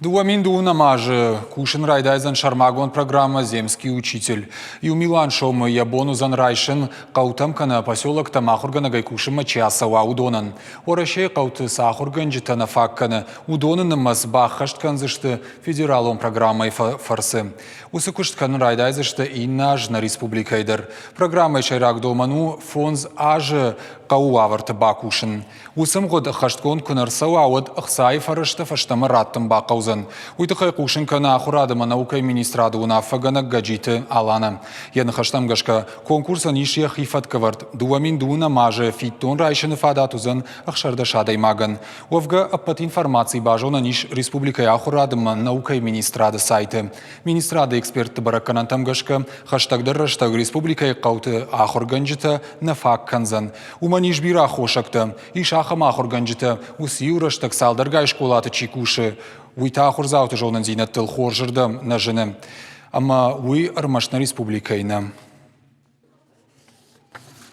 2002 азы кусын райдайдзӕн сӕрмагонд программӕ «Земский учитель». Иу милуан сомы йӕ бон уыдзӕн райсын, хъӕутӕм кӕнӕ поселоктӕм ахуыргӕнӕгӕй кусынмӕ чи ацӕуа, уыдонӕн. Уӕрӕсейы хъӕуты цы ахуыргӕнджытӕ нӕ фаг кӕны, уыдоны нымӕц баххӕст кӕндзысты федералон программӕйы фӕрцы. Уыцы куыст кӕнын райдайдзысты иннӕ аз нӕ республикӕйы дӕр. Программӕйы сӕйраг домӕн у фондз азы хъӕуы уавӕрты бакусын. Уыцы мгъуыд ӕххӕстгонд куы нӕ рцӕуа, уӕд ӕхцайы фӕрӕзтӕ фӕстӕмӕ раттын бахъӕудзӕн. Уый тыххӕй хъусын кӕны ахуырад ӕмӕ наукӕйы министрады уынаффӕгӕнӕг Гӕджиты Аланӕ. Йӕ ныхӕстӕм гӕсгӕ, конкурсӕн ис йӕхи фӕткӕвӕрд. 2002 азы фиддон райсыны фадат уыдзӕн 16 адӕймагӕн. Уӕвгӕ, ӕппӕт информаци базонӕн ис республикӕйы ахуырад ӕмӕ наукӕйы министрады сайты. Министрады экспертты бӕрӕггӕнӕнтӕм гӕсгӕ, хӕстӕгдӕр рӕстӕг республикӕйы хъӕуты ахуыргӕнджытӕ нӕ фаг кӕндзӕн. Уымӕн ис бирӕ аххосӕгтӕ. Ис ахӕм ахуыргӕнджытӕ, уыцы-иу рӕстӕг цалдӕргай скъолаты чи кусы, уый та ахуырдзауты зонындзинӕдтыл хорзырдӕм нӕ зыны. Ӕмӕ уый ӕрмӕст нӕ республикӕйы нӕ.